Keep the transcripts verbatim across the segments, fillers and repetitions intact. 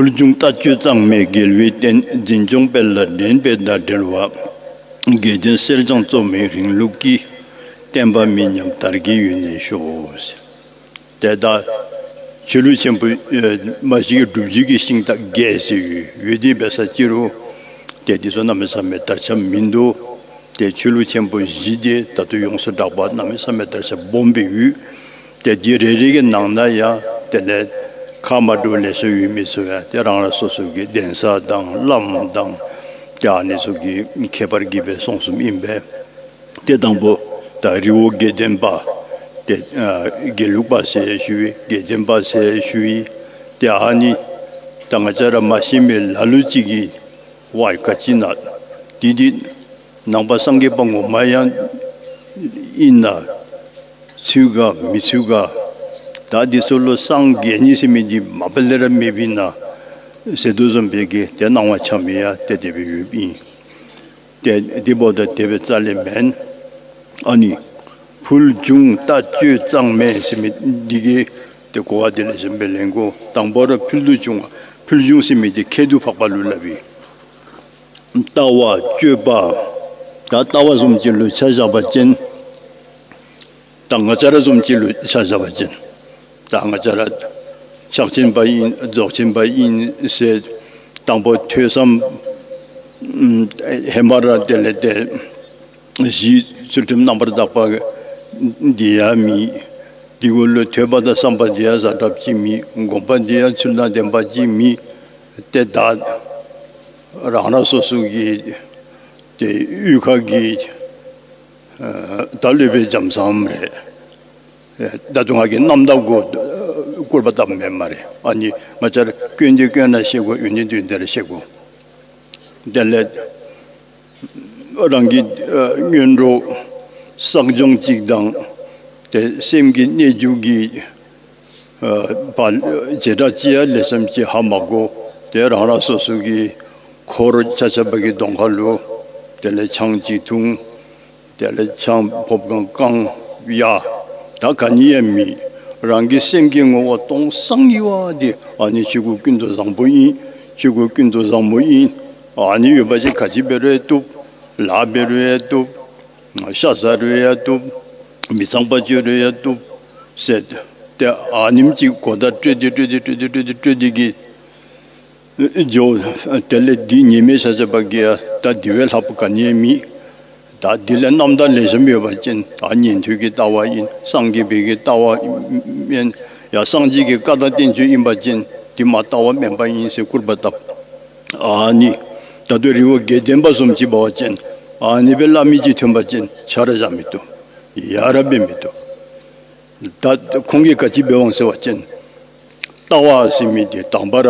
ཕུལ་བྱུང་ལྟ་སྤྱོད་གཙང་མའི་རྒྱལ་བའི་བསྟན། འཛིན་སྐྱོང་སྤེལ་ལ་འགྲན་པའི་ཟླ་བྲལ་བ། དགེ་ལྡན་གསེར་སྦྱངས་བཙོ་མའི་རིང་ལུགས་ཀྱི། བསྟན་པ་མི་ཉམས་དར་རྒྱས་ཡུན་གནས་ཤོག། དེ་ལྟར་ཆོས་ལུགས་ཆེན་པོ་མ་ཞིག་གི་སྒྲུབ་བརྒྱུད་ཀྱི་ཤིང་རྟ་བརྒྱད་ཟེར་ཡོད། ཡོད་དེ་བས་ས་ཅི་རུ་དེ་དེ་ཚོ་གནམ་མེད་ས་མེད་དར་ཁྱབ་མི་འདུག། དེ་ཆོས་ལུགས་ཆེན་པོ་བཞི་དེ་ད་དུང་ཡོངས་སུ་གྲགས་པ་གནམ་མེད་ས་མེད་དར་ཁྱབ་སྦོམ་པའི་ཡུལ། དེ་དེ་རེ་རེ་གི་ནང་ན་ཡང་དེ་ལས་ཁ་མ་འགྲོ་ལས་སུ་ཡོད་མི་ཚོ་ཡང་དེ་རང་རང་སོ་སོ་གི་གདན་ས་དང་བླ་མ་དང་དེ་ཨ་ནི་ཚོ་གི་ཁྱད་པར་གྱིས་པའི་སོང་གསུམ་ཡིན་པས། དེ་དང་པོ་ད་རི་བོ་དགེ་ལྡན་པ། དེ་དགེ་ལུགས་པ་ཟེར་ཞུ་བའི་དགེ་ལྡན་པ་ཟེར་ཞུ་ཡི། དེ་ཨ་ནི་ད་ང་ཅག་ར་མ་ཤེས་མེད་ལ་ལུ་ཅིག་གིས། ཝའི་ག་ཅི་ན། དེ་དེ་ནང་པ་སངས་རྒྱས་པ་ངོ་མ་ཡང་ཡིན་ན། ཚུལ་ག་མི་ཚུལ་ག། ད་དེ་ཚོ་ལོ་སངས་རྒྱས་ཉིད་ཟེར་མི་འདི་མ་པ་ལས་ར་མེད་པ་ཡིན་ན། ཟེར་དུ་བཟུམ་པའི་གི་དེ་སྣང་བ་འཆར་མི་ཡ་དེ་དེ་བས་ཡོད་པ་ཡིན། དེ་དེ་བོ་ད་དེ་བས་རྩ་ལས་མེན། ཨ་ནི། ཕུལ་བྱུང་ལྟ་སྤྱོད་གཙང་མའི་ཟེར་མི་འདི་གི་དེ་གོ་བ་དེ་ལས་གཞན་པའི་ལན་གོ། དང་པོ་ར་ཕུལ་དུ་བྱུང་བ། ཕུལ་བྱུང་ཟེར་མི་དེ་ཁྱད་དུ་འཕགས་པ་ལུ་ལབ་པའི། ལྟ་བ་སྤྱོད་པ། ད་ལྟ་བ་བཟུམ་ཅིག་ལུ་ཆ་བཞག་པ་ཅན། ད་ང་ཅག་ར་བཟུམ་ཅིག་ལུ་ཆ་བཞག་པ་ཅན། ད་ང་ཅག་ར་ཕྱག་ཆེན་པ་ཡིན། རྫོགས་ཆེན་པ་ཡིན་ཟེར། དང་པོ་ཐོས་བསམ་ཧེ་མ་ར་དེ་ལས་དེ་གཞི་ཚུལ་ཁྲིམས་རྣམ་པར་དག་པ་འདི་ཡ་མི། དེ་གུ་ལུ་ཐོས་པ་དང་བསམ་པ་འདི་ཡ་ཟ་གྲབས་ཅིག་མི། སྒོམ་པ་འདི་ཡ་ཚུལ་དང་ལྡན་པ་ཅིག་མི། དེ་ད་རང་རང་སོ་སོ་གི་དེ་གཡུས་ཁ་གི་ད་སློབ་དཔོན་འཇམ་བསམ་རེད། ད་དུང་ང་གི་རྣམ་དག་གོ་སྐུར་པ་བཏབ་མེད་མ་རེད། ཨ་ནི་ང་ཅག་སྐྱོན་དེ་སྐྱོན་ན་ཤེས་དགོ། ཡོན་ཏན་དོན་དེར་ཤེས་དགོ། དེ་ལས་རང་གི་སྔོན་འགྲོ་བསགས་སྦྱོང་གཅིག་དང་། དེ་སེམས་ཀྱི་གནས་འཇུག་གི་བྱེ་བྲག་ཅི་ཡ་ལས་སམ་ཅི་ཧ་མ་གོ། དེ་རང་རང་སོ་སོ་གི་འཁོར་ཆ་ཆ་པ་གི་གདོང་ཁ་ལུ་དེ་ལས་ཆང་གཅིག་འཐུང་། དེ་ལས་ཆང་ཕོབ་གང་བཀང་ཡ། ད་ག་ནི་ཡ་མི། རང་གི་སེམས་ཀྱི་ངོ་བོ་སྟོང་སང་ཡི་བ་དེ་ཨ་ནི་ཆོས་སྐུ་ཀུན་ཏུ་བཟང་པོ་ཡིན། ཆོས་སྐུ་ཀུན་ཏུ་བཟང་མོ་ཡིན། ཨ་ནི་ཡོད་པ་ཅིག་ག་ཅི་འབད་རུང་ཡ་བཏུབ། ལ་འབད་རུང་ཡ་བཏུབ། ཤ་ཟ་རུང་ཡ་བཏུབ། མི་ཚངས་པ་སྤྱོད་རུང་ཡ་བཏུབ་ཟེར། དེ་ཨ་ནིམ་ཅིག་གོ་བརྡ་སྤྲོད་དེ་སྤྲོད་དེ་སྤྲོད་དེ་སྤྲོད་དེ་སྤྲོད་དེ་གི། ཇོ། དེ་ལས་འདི་ཉེས་མེད་ཤ་ཆ་པ་གི་ཡ་ད་འདི་བས་ལྷག་པ་ག་ནི་མེད། ད་འདི་ལས་རྣམ་དག་ལས་གཞན་ཡོད་པ་ཅན། ད་ཉན་ཐོས་ཀྱི་ལྟ་བ་ཡིན། སངས་རྒྱས་པའི་གི་ལྟ་བ་ཡིན། ཡ་སངས་རྒྱས་ཀྱི་བཀའ་དང་བསྟན་བཅོས་ཡིན་པ་ཅན། འདི་མ་ལྟ་བ་དམན་པ་ཡིན་ཟེར་སྐུར་པ་བཏབ། ཨ་ནི། ད་དུང་རི་བོ་དགེ་ལྡན་པ་བཟུམ་ཅིག་འབད་བ་ཅན། ཨ་ནི་བས་བླ་མེད་ཀྱི་ཐོན་པ་ཅན་ཆ་ར་བཞག་མི་བཏུབ། ཡ་ར་འབད་མི་བཏུབ། ད་ཁོང་གིས་ག་ཅི་འབད་འོང་ཟེར་བ་ཅན། ལྟ་བ་ཟེར་མི་དེ་དང་པ་ར།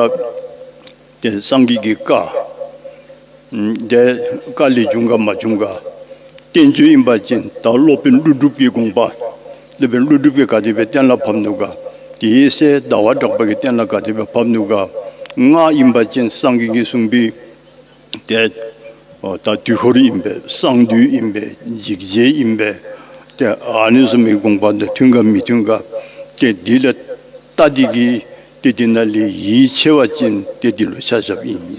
དེ་སངས་རྒྱས་ཀྱི་བཀའ། དེ་བཀའ་ལས་བྱུང་ག་མ་བྱུང་ག། བསྟན་བཅོས་ཡིན་པ་ཅན། ད་སློབ་དཔོན་ཀླུ་སྒྲུབ་ཀྱི་དགོངས་པ། སློབ་དཔོན་ཀླུ་སྒྲུབ་ཀྱིས་ག་དེ་སྦེ་གཏན་ལ་ཕབ་ནུག་ག། དེའི་སྲས་ཟླ་བ་གྲགས་པ་གིས་གཏན་ལ་ག་དེ་སྦེ་ཕབ་ནུག་ག། སྔགས་ཡིན་པ་ཅན། སངས་རྒྱས་ཀྱིས་གསུངས་པའི། དེ། ད་དུས་འཁོར་ཡིན་པས། གསང་འདུས་ཡིན་པས། འཇིགས་བྱེད་ཡིན་པས། དེ་ཨ་ནི་བཟུམ་མའི་དགོངས་པ་དང་མཐུན་ག་མི་མཐུན་ག། དེ་འདི་ལ་ལྟ་འདི་གིས་དེ་འདི་ན་ལས་ཡིད་ཆེས་པ་ཅན་དེ་འདི་ལུ་ཆ་བཞག་ཡིན།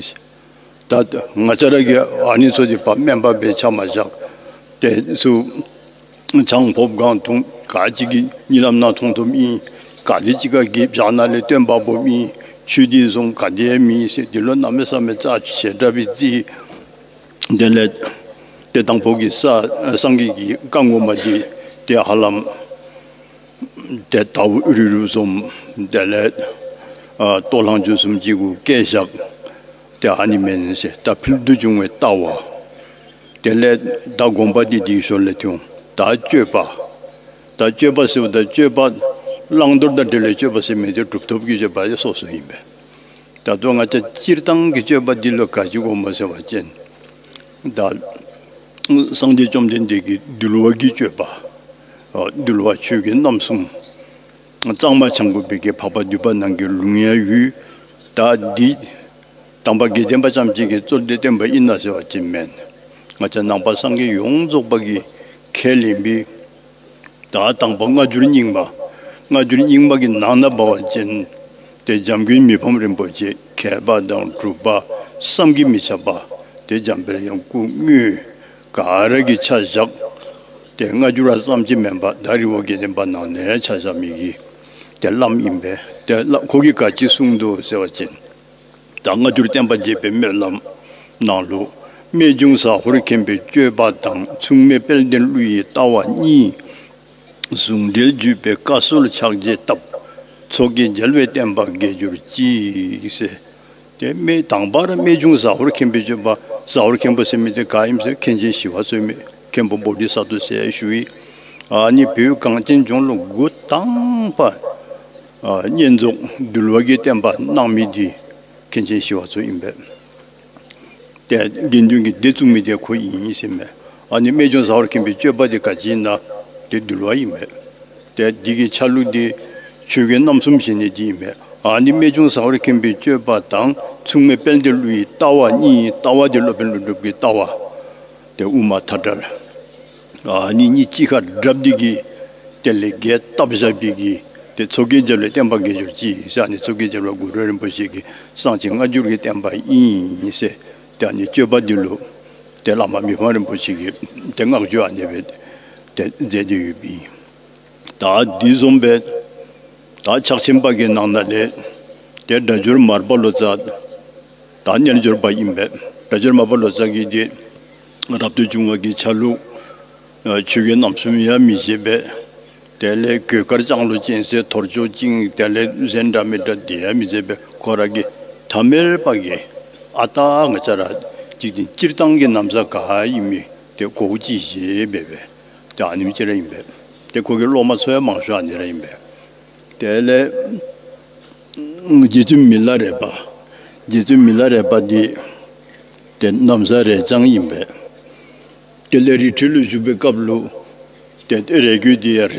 ད་ང་བཅས་ར་གི་ཨ་ནི་ཚོ་དེ་ཕར་དམན་པ་སྦེ་ཆ་མ་བཞག། དེ་ཚུ། ཆང་ཕོརཔ་གང་འཐུང་། ག་ཅི་གི་གཉིད་ལམ་ན་མཐོང་ཐུབ་ཨིན། ག་དེ་ཅིག་ག་གི་བཞག་ན་ལས་སྟོན་པ་སྦོམ་ཨིན། ཆོས་འདི་བཟུང་ག་དེ་མི་ཟེར་འདི་ལུ་གནམ་མེད་ས་མེད་རྩ་ཆེ་དྲགས་པའི་རྩིས། དེ་ལས་དེ་དང་པོ་གི་ས་སངས་རྒྱས་ཀྱི་བཀའ་ངོ་མ་འདི་དེ་ཧ་ལམ་དེ་ཟླཝ་རེ་རེ་བཟུམ། དེ་ལས་ཨ་ལྟོ་ལྷང་ཅུ་གསུམ་གཅིག་གུ་བཀལ་བཞག། དེ་ཨ་ནི་མེན་ཟེར། ད་ཕུལ་དུ་བྱུང་བའི་ལྟ་བ། དེ་ལས་ད་སྒོམ་པ་འདི་འདིའི་ཞོར་ལས་ཐོན། ད་སྤྱོད་པ། ད་སྤྱོད་པ་ཟེརཝ་ད་སྤྱོད་པ་བླང་དོར་དང་འབྲེལ་བའི་སྤྱོད་པ་ཟེར་མི་དེ་གྲུབ་ཐོབ་ཀྱི་སྤྱོད་པ་ཡང་སོ་སོ་ཨིན་པས། ད་དུང་ང་བཅས་སྤྱིར་བཏང་གི་སྤྱོད་པ་འདི་ལུ་ག་ཅི་གོ་མ་ཟེར་བ་ཅིན། ད་སངས་རྒྱས་བཅོམ་ལྡན་འདས་ཀྱི་འདུལ་བ་གི་སྤྱོད་པ། འདུལ་བ་ཆོས་ཀྱི་རྣམ་གསུམ། གཙང་མ་བྱང་བུ་བི་ཀའི་འཕགས་པ་འདུས་པ་ནང་གི་ལུང་ཡང་ཡོད། ད་འདི་དམ་པ་དགེ་ལྡན་པ་ཙམ་ཅིག་གིས་གཙོར་འདི་བསྟན་པ་ཨིན་ན་ཟེར་བ་ཅིན་མེན། ང་བཅས་ནང་པ་སངས་རྒྱས་ཡོངས་རྫོགས་པ་གིས་ཁས་ལེན་པའི། ད་དང་པོ་སྔ་འགྱུར་རྙིང་མ། སྔ་འགྱུར་རྙིང་མ་གི་ནང་ན་འབད་བ་ཅིན། དེ་འཇམ་མགོན་མི་ཕམ་རིན་པོ་ཆེ་མཁས་པ་དང་གྲུབ་པ་བསམ་གྱིས་མི་ཁྱབ་པ། དེ་འཇམ་དཔལ་དབྱངས་སྐུ་དངོས་ག་ར་གི་ཆ་བཞག་དེ་སྔ་འགྱུར་བ་ཙམ་གྱིས་མིན་པ་ད་རི་བོ་དགེ་ལྡན་པ་ནང་ནས་ཆ་བཞག་མི་གི་དེ་བླམ་ཡིན་པས། དེ་བླ་ཁོ་གིས་ག་ཅི་གསུངས་འདུག་ཟེར་བ་ཅིན། ད་སྔ་འགྱུར་བསྟན་པ་རྒྱས་པའི་སྨོན་ལམ་ནང་ལུ། རྨད་བྱུང་ཟ་ཧོར་མཁན་པོའི་སྤྱོད་པ་དང་། མཚུངས་མེད་དཔལ་ལྡན་ཀླུ་ཡི་ལྟ་བ་གཉིས། ཟུང་འབྲེལ་བརྒྱུད་པའི་བཀའ་སྲོལ་ཕྱག་རྒྱས་བཏབ། མཚོ་སྐྱེས་རྒྱལ་བའི་བསྟན་པ་རྒྱས་གྱུར་ཅིག་ཟེར། དེ་སྨད་དང་པ་ར་རྨད་བྱུང་ཟ་ཧོར་མཁན་པོའི་སྤྱོད་པ། ཟ་ཧོར་མཁན་པོ་ཟེར་མི་དེ་ག་ཡིན་ཟེར། མཁན་ཆེན་ཞི་བ་འཚོའི་མི་མཁན་པོ་བོ་དྷི་ས་ཏྭ་ཟེར་ཞུ་ཡི། ཨ་ནི་བོད་གངས་ཅན་ལྗོངས་ལུ་འགོ་དང་པ་ཨ་བསྙེན་རྫོགས་འདུལ་བ་གི་བསྟན་པ་གནང་མི་དེ་མཁན་ཆེན་ཞི་བ་འཚོ་ཡིན་པས། དེ་དགེ་འདུན་གྱི་སྡེ་བཙུགས་མི་དེ་ཁོ་ཡིན་ཟེར་མས། ཨ་ནི་རྨད་བྱུང་ཟ་ཧོར་མཁན་པོའི་སྤྱོད་པ་དེ་ག་ཅི་ཡིན་ན་དེ་འདུལ་བ་ཡིན་པས། དེ་འདི་གི་ཆ་ལུགས་དེ་ཆོས་གོས་རྣམ་གསུམ་བཞེས་ནི་དེ་ཡིན་པས། ཨ་ནི་རྨད་བྱུང་ཟ་ཧོར་མཁན་པོའི་སྤྱོད་པ་དང་མཚུངས་མེད་དཔལ་ལྡན་ཀླུ་ཡི་ལྟ་བ་གཉིས། ལྟ་བ་དེ་སློབ་དཔོན་ཀླུ་སྒྲུབ་ཀྱི་ལྟ་བ། དེ་དབུ་མ་མཐའ་བྲལ། ཨ་ནི་གཉིས་གཅིག་ཁར་སྦྲགས་འདི་གི་དེ་ལས་རྒྱས་བཏབ་བཞག་པའི་གི་དེ་མཚོ་སྐྱེས་རྒྱལ་བའི་བསྟན་པ་རྒྱས་གྱུར་ཅིག་ཟེར། ཨ་ནི་མཚོ་སྐྱེས་རྒྱལ་བ་གུ་རུ་རིན་པོ་ཆེ་གི་གསང་ཆེན་སྔ་འགྱུར་གྱི་བསྟན་པ་ཡིན་ཟེར། དེ་ཨ་ནི་སྤྱོད་པ་འདི་ལུ་དེ་བླ་མ་མི་ཕམ་རིན་པོ་ཆེ་གི་དེ་བསྔགས་བརྗོད་ཨ་ནི་སྦེ་དེ་མཛད་དེ་ཡོད་པའི། ད་འདི་བཟུམ་སྦེ་ད་ཕྱག་ཆེན་པ་གི་ནང་ན་ལས་དེ་སྒྲ་སྦྱོར་མར་པ་ལོ་ཙཱ་ད་རྣལ་འབྱོར་པ་ཡིན་པས། སྒྲ་སྦྱོར་མར་པ་ལོ་ཙཱ་གིས་དེ་རབ་ཏུ་བྱུང་བ་གི་ཆ་ལུགས་ཆོས་གོས་རྣམ་གསུམ་ཡང་མི་བཞེས་པས། དེ་ལས་གོས་དཀར་ལྕང་ལོ་ཅན་ཟེར་ཐོར་ཅོག་བཅིངས། དེ་ལས་གཟན་འདྲ་མི་འདྲ་དེ་ཡང་མི་མཛད་པས། ཁོ་ར་གི་ཐ་མལ་པ་གི་ཨ་ཏ་ང་བཅས་ར་འཇིག་རྟེན་སྤྱིར་བཏང་གི་ན་བཟའ་ག་ཡིན་མི་དེ་གོ་ཅི་བཞེས་པས་པས། དེ་ཨ་ནེམ་ཅིག་ར་ཡིན་པས། དེ་ཁོ་གི་སློབ་མ་ཚོ་ཡང་མང་ཤོས་ཨ་ནི་ར་ཡིན་པས། དེ་ལས་རྗེ་བཙུན་མི་ལ་རས་པ། རྗེ་བཙུན་མི་ལ་རས་པ་འདི་དེ་ན་བཟའ་རས་རྐྱང་ཡིན་པས། དེ་ལས་རི་ཁྲོད་ལུ་བཞུགས་པའི་སྐབས་ལུ་དེ་རས་གོས་འདི་རས་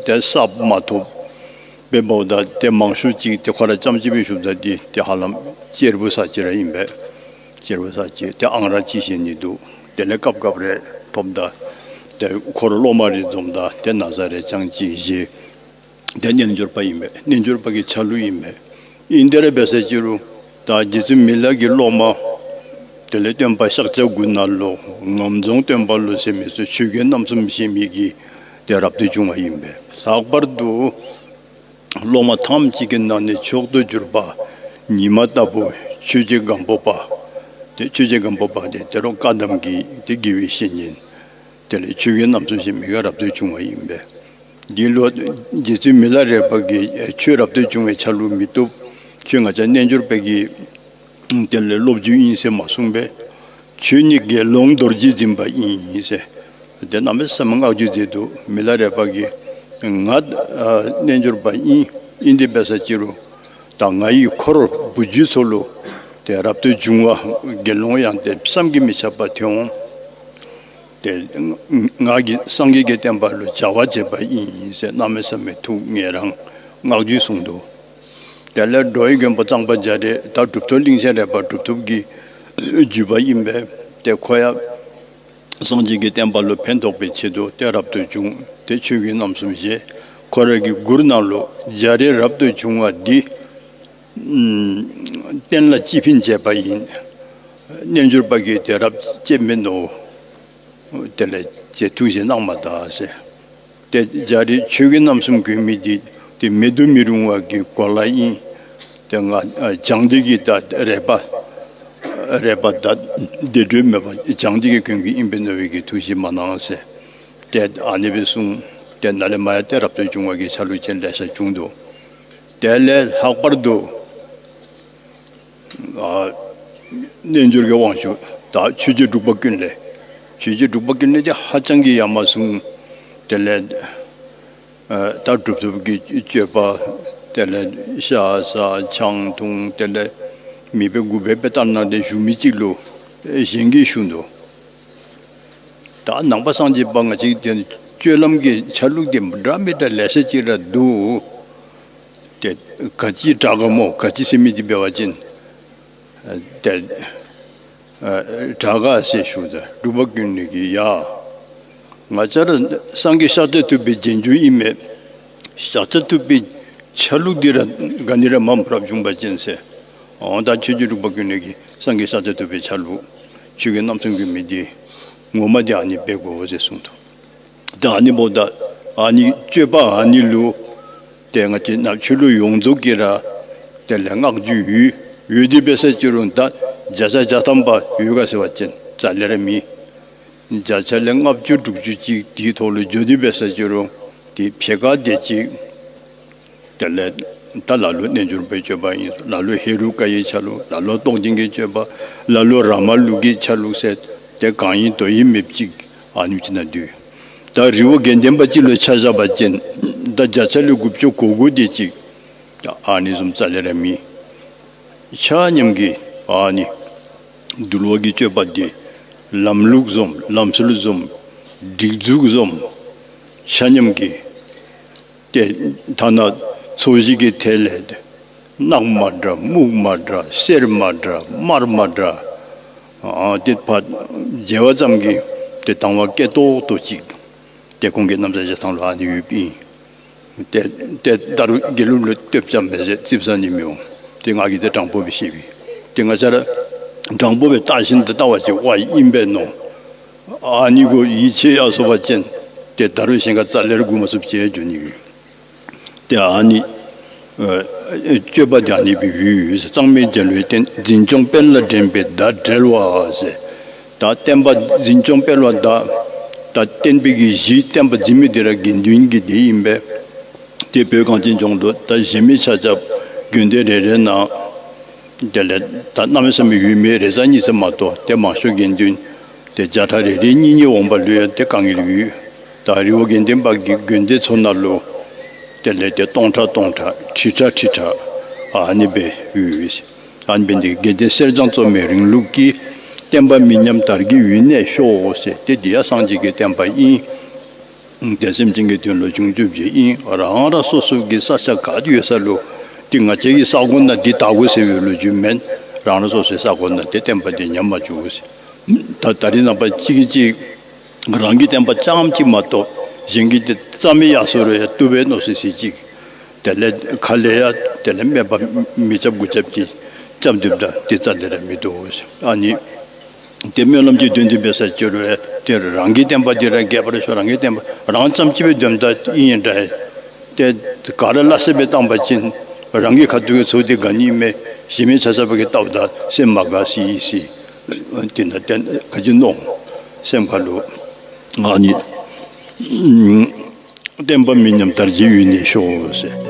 དེ་གསརཔ་མ་ཐོབ་པའི་འབདཝ་ད་དེ་མང་ཤོས་ཅིག་དེ་ཁོ་ར་རྐྱངམ་གཅིག་སྦེ་བཞུགས་ད་དེ་དེ་ཧ་ལམ་གཅེར་བུ་ས་ཅིག་ར་ཡིན་པས། གཅེར་བུ་ས་ཅིག་དེ་ཨང་ར་ཅིག་བཞེས་ནི་འདུག་དེ་ལས་སྐབས་སྐབས་རས་ཐོབ་ད་དེ་འཁོར་སློབ་མ་རེ་འཛོམས་ད་དེ་ན་བཟའ་རས་རྐྱང་ཅིག་བཞེས། དེ་རྣལ་འབྱོར་པ་ཡིན་པས། རྣལ་འབྱོར་པ་གི་ཆ་ལུགས་ཡིན་པས། ཨིན་དེ་ར་འབད་ས་ཅི་རུང་ད་རྗེ་བཙུན་མི་ལ་གི་སློབ་མ་དེ་ལས་སྟོན་པ་ཤཱཀྱ་གུ་ཎ་ལོ་ངམ་རྫོང་སྟོན་པ་ལོ་ཟེར་མི་ཚུ་ཆོས་གོས་རྣམ་གསུམ་བཞེས་མི་གི་དེ་རབ་ཏུ་བྱུང་བ་ཡིན་པས། ལྷག་པར་དུ་སློབ་མ་ཐམས་ཅད་ཀྱི་ནང་ནས་མཆོག་ཏུ་གྱུར་པ་ཉི་མ་ལྟ་བུ་ཆོས་རྗེ་སྒམ་པོ་པ། དེ་ཆོས་རྗེ་སྒམ་པོ་པ་དེ་དེ་རུ་བཀའ་གདམས་ཀྱི་དེ་དགེ་བའི་བཤེས་གཉེན། དེ་ལས་ཆོས་གོས་རྣམ་གསུམ་བཞེས་མི་ག་རབ་ཏུ་བྱུང་བ་ཡིན་པས། འདི་ལུ་རྗེ་བཙུན་མི་ལ་རས་པ་གིས་ཁྱོད་རབ་ཏུ་བྱུང་བའི་ཆ་ལུགས་མི་བཏུབ། ཁྱོད་ང་བཅས་རྣལ་འབྱོར་པ་གི་དེ་ལས་སློབ་བརྒྱུད་ཡིན་ཟེར་མ་གསུངས་པས། ཁྱོད་ནི་དགེ་སློང་རྡོ་རྗེ་འཛིན་པ་ཡིན་ཟེར། དེ་གནམ་མེད་ས་མེད་བསྔགས་བརྗོད་མཛད་འདུག་མི་ལ་རས་པ་གིས་ང་ཨ་རྣལ་འབྱོར་པ་ཡིན། ཨིན་དེ་འབད་ས་ཅི་རུང་ད་ང་ཡི་འཁོར་བུ་བརྒྱུད་ཚུ་ལུ་དེ་རབ་ཏུ་བྱུང་བ་དགེ་སློང་ཡང་དེ་བསམ་གྱིས་མི་ཁྱབ་པ་ཐོན་འོང་། དེ་ང་གིས་སངས་རྒྱས་ཀྱི་བསྟན་པ་ལུ་བྱ་བ་བྱེད་པ་ཡིན་ཟེར་གནམ་མེད་ས་མེད་ཐུགས་ངེས་རང་བསྔགས་བརྗོད་གསུངས་འདུག་དེ་ལས་འགྲོ་བའི་མགོན་པོ་གཙང་པ་རྒྱ་རས་ད་གྲུབ་ཐོབ་གླིང་ཆེན་རས་པ་གྲུབ་ཐོབ་ཀྱི་བརྒྱུད་པ་ཡིན་པས། དེ་ཁོ་ཡང་སངས་རྒྱས་ཀྱི་བསྟན་པ་ལུ་ཕན་ཐོགས་པའི་ཆེད་དུ་དེ་རབ་ཏུ་བྱུང་། དེ་ཆོས་གོས་རྣམ་གསུམ་བཞེས། ཁོ་ར་གི་མགུར་ནང་ལུ་རྒྱ་རས་རབ་ཏུ་བྱུང་བ་འདི་བསྟན་ལ་སྤྱི་ཕན་བྱས་པ་ཡིན། རྣལ་འབྱོར་པ་གིས་དེ་རབ་བྱེད་མིན་ནོ། དེ་ལས་ཅེས་ཐུགས་བཞེད་གནང་མ་ད་ཟེར། དེ་རྒྱ་རས་ཆོས་གོས་རྣམ་གསུམ་གྱོན་མི་འདི་དེ་མེད་དུ་མི་རུང་བ་གི་གོ་ལ་ཡིན། དེ་ང་ཨ་བྱང་སྡེ་གི་ད་རས་པ་རས་པ་ད་བདེ་དྲོད་མེད་པ་བྱང་སྡེ་གི་གོན་གྱི་ཨིན་པས་མནོ་བའི་གི་ཐུགས་བཞེད་མ་གནང་ཟེར། དེ་ཨ་ནི་སྦེ་གསུངས། དེ་ནཱ་ལས་མར་ཡང་དེ་རབ་ཏུ་བྱུང་བ་གི་ཆ་ལུགས་ཅན་ལེ་ཤ་བྱུང་འདུག་དེ་ལས་ལྷག་པར་དུ་ཨ་རྣལ་འབྱོར་གྱི་དབང་ཕྱུག་ད་ཆོས་རྗེ་འབྲུག་པ་ཀུན་ལེགས། ཆོས་རྗེ་འབྲུག་པ་ཀུན་ལེགས་དེ་ཧ་ཅང་གི་ཡ་མ་ཟུང་། དེ་ལས་ཨ་ད་གྲུབ་ཐོབ་ཀྱི་སྤྱོད་པ། དེ་ལས་ཤ་ཟ་ཆང་འཐུང་། དེ་ལས་མི་དཔེ་དགུ་པའི་དཔེ་ལྟར་ན་དེ་བཞུགས་མི་གཅིག་ལུ་གཞན་གྱིས་ཞུ་འདུག་ད་ནང་པ་སངས་རྒྱས་པ་ང་བཅས་ཀྱི་དེ་སྤྱོད་ལམ་གྱི་ཆ་ལུགས་དེ་འདྲ་མི་འདྲ་ལེ་ཤ་ཅིག་ར་འདུག་དེ་ག་ཅི་དྲག་ག་མོ་ག་ཅི་སེམས་མི་འདི་འབད་བ་ཅིན། དེ་དྲག་ག་ཟེར་ཞུ་ད་འབྲུག་པ་ཀུན་ལེགས་ཀྱིས་ཡ། ང་བཅས་ར་སངས་རྒྱས་ཤཱཀྱ་ཐུབ་པའི་རྗེས་འཇུག་ཨིན་མས། ཤཱཀྱ་ཐུབ་པའི་ ཆ་ལུགས་འདི་ར་ག་ནི་ར་མ་མ་རབ་བྱུང་བ་ཅན་ཟེར། འོ་ད་ཆོས་རྗེ་འབྲུག་པ་ཀུན་ལེགས་ཀྱིས་སངས་རྒྱས་ཤཱཀྱ་ཐུབ་པའི་ཆ་ལུགས། ཆོས་ཀྱི་རྣམ་གསུམ་གྱི་མི་འདི་ངོ་མ་འདི་ཨ་ནི་འབད་དགོས་ཟེར་གསུངས་འདུག། ད་ཨ་ནི་འབོ་ད་ཨ་ནི་སྤྱོད་པ་ཨ་ནི་ལུ། དེ་ང་ཅི་ན་ཆོས་ལུགས་ཡོངས་རྫོགས་ཀྱི་ར། དེ་ལས་བསྔགས་བརྗོད་ཡོད་ཡོད་དེ་འབད་ས་ཅི་རུང་ད་བརྒྱ་ཆ་བརྒྱ་ཐམ་པ་ཡོད་ག་ཟེར་བ་ཅན་རྩ་ལས་ར་མེད། བརྒྱ་ཆ་ལས་ལྔ་བཅུ་དྲུག་ཅུ་ཅིག་དེའི་ཐོག་ལུ་འགྱོ་དེ་འབད་ས་ཅི་རུང་དེ་ཕྱེད་ཀ་དེ་ཅིག། དེ་ལས་ད་ལ་ལུ་རྣལ་འབྱོར་པའི་སྤྱོད་པ་ཡིན། ལ་ལུ་ཧེ་རུ་ཀ་ཡི་ཆ་ལུགས། ལ་ལུ་རྟོགས་ལྡན་གྱི་སྤྱོད་པ། ལ་ལུ་ར་མ་ལུག་གི་ཆ་ལུགས་ཟེར་དེ་གང་ཡིན་དོ་ཡིན་མེད་ཅིག་ཨ་ནུ་ཅི་ན་འདུས། ད་རི་བོ་དགེ་ལྡན་པ་ཅིག་ལུ་ཆ་བཞག་པ་ཅན་ད་བརྒྱ་ཆ་ལས་དགུ་བཅུ་གོ་དགུ་དེ་ཅིག་ཨ་ནི་བཟུམ་རྩ་ལས་ར་མེད། ཆ་མཉམ་གྱི་ཨ་ནི་འདུལ་བ་གི་སྤྱོད་པ་འདི་ལམ་ལུགས་བཟུམ་ལམ་སྲོལ་བཟུམ་སྒྲིག་འཛུགས་བཟུམ་ཆ་མཉམ་གྱི། དེ་ཐ་ན་ཚོས་གཞི་གི་ཐད་ལས་ནག་མ་འདྲ་སྨུག་མ་འདྲ་སེར་མ་འདྲ་དམར་མ་འདྲ། ཨ་དེ་ཕར་མཇལ་བ་ཙམ་གྱིས་དེ་དང་བ་སྐྱེ་ཏོག་ཏོ་ཅིག་དེ་ཁོང་གི་རྣམ་ཐར་བྱེད་སྟངས་ལུ་ཨ་ནི་ཡོད་པ་ཨིན། དེ་དེ་ད་རུང་དགེ་ལུགས་ལུ་ལྟོས་བཅའ་མེད་ཟེར་རྩིག་ཟ་ནི་མི་འོང་། དེ་ང་གིས་དེ་དྲང་པོ་སྦེ་བཤད་པའི། དེ་ང་བཅས་ར་དྲང་པོ་སྦེ་བལྟ་བཞིན་དུ་ལྟ་བ་ཅིག་བ་ཨིན་པས་ནོ། ཨ་ནི་གོ་ཡིད་ཆེས་ཡ་སོ་བ་ཅན་དེ་ད་རུང་གཞན་ཁ་རྩ་ལས་ར་སྒུག་མ་ཚུགས་བྱས་འགྱོ་ནི་ཡོད། དེ་ཨ་ནི་ཨ་སྤྱོད་པ་དེ་ཨ་ནི་སྦེ་ཡོད་ཡོད་ཟེར། གཙང་མའི་རྒྱལ་བའི་བསྟན། འཛིན་སྐྱོང་སྤེལ་ལ་འགྲན་པའི་ཟླ་བྲལ་བ་ཟེར། ད་བསྟན་པ་འཛིན་སྐྱོང་སྤེལ་བ་ད་ད་བསྟན་པའི་གི་གཞི་བསྟན་པ་འཛིན་མི་དེ་ར་དགེ་འདུན་གྱི་སྡེ་ཨིན་པས། དེ་བོད་གངས་ཅན་ལྗོངས་ལུ་ད་གཞན་མི་ཆ་ཁྱབ་དགོན་སྡེ་རེ་རེ་ནང་དེ་ལས་ད་གནམ་མེད་ས་མེད་ཡོད་མེད་རེ་ས་གཉིས་ས་མ་གཏོགས་དེ་མང་ཤོས་དགེ་འདུན་དེ་བརྒྱ་ཕྲག་རེ་རེ་གཉིས་གཉིས་འོང་པ་ལུ་ཡང་དེ་དཀའ་ངལ་ཡོད། ད་རི་བོ་དགེ་ལྡན་པ་གི་དགོན་སྡེ་ཚུ་ནང་ལུ་དེ་ལས་དེ་སྟོང་ཕྲག་སྟོང་ཕྲག་ཁྲི་ཕྲག་ཁྲི་ཕྲག་ཨ་ནི་སྦེ་ཡོད། ཨ་ནི་སྦེ་འདི་དགེ་ལྡན་གསེར་སྦྱངས་བཙོ་མའི་རིང་ལུགས་ཀྱི། བསྟན་པ་མི་ཉམས་དར་རྒྱས་ཡུན་གནས་ཤོག་ཟེར་དེ་འདི་ཡང་སངས་རྒྱས་ཀྱི་བསྟན་པ་ཨིན། དེ་སེམས་ཅན་གྱི་དོན་ལུ་བྱུང་བཅུག་རྒྱུ་ཨིན། རང་རང་སོ་སོ་གི་ས་ཆ་ག་ཏེ་ཡོད་ས་ལུ་དེ་ང་བཅས་ཀྱི་ས་གོ་ནང་འདི་དར་དགོ་ཟེར་བའི་ལོ་རྒྱུས་མེན། རང་རང་སོ་སོའི་ས་གོ་ནང་དེ་བསྟན་པ་དེ་ཉམས་མ་བཅུག་ཟེར། ད་ད་རིས་ནངས་པ་གཅིག་གིས་གཅིག་རང་གི་བསྟན་པ་རྐྱངམ་གཅིག་མ་གཏོགས་གཞན་གྱི་དེ་རྩ་མེད་ཡར་སོང་རུང་ཡང་བཏུབ་པས་མནོ་སི་སི་གཅིག། དེ་ལས་ཁ་ལས་ཡང་དེ་ལས་སྨད་པ་མི་རྐྱབ་དགུ་རྐྱབ་ཀྱིས་རྐྱབ་སྡོདཔ་ད་དེ་རྩ་དེ་ར་མི་འདུག་ཟེར། ཨ་ནི་དེ་སྨོན་ལམ་གྱི་དོན་དེ་འབད་ས་ཅི་རུང་དེ་རང་གི་བསྟན་པ་དེ་ར་རྒྱས་པར་ཤོག། རང་གི་བསྟན་པ་རང་ཙམ་གཅིག་སྦེ་འདོནམ་ད་ཨིན་ཡང་འདྲ། དེ་ག་ར་སླ་བསྲེ་སྦེ་བཏང་པ་ཅིན་རང་གི་ཁ་ཐུག་གི་ཚོགས་དེ་དགའ་ནི་མས། གཞན་མི་ཆ་ཆ་བ་གིས་བལྟཝ་ད་སེམས་མ་དགའ་སི་སི། དེ་ན་བསྟན་ག་ཅི་མནོ། སེམས་ཁ་ལུ་ཨ་ནི་བསྟན་པ་མི་ཉམས་དར་རྒྱས་ཡུན་གནས་ཤོག་ཟེར།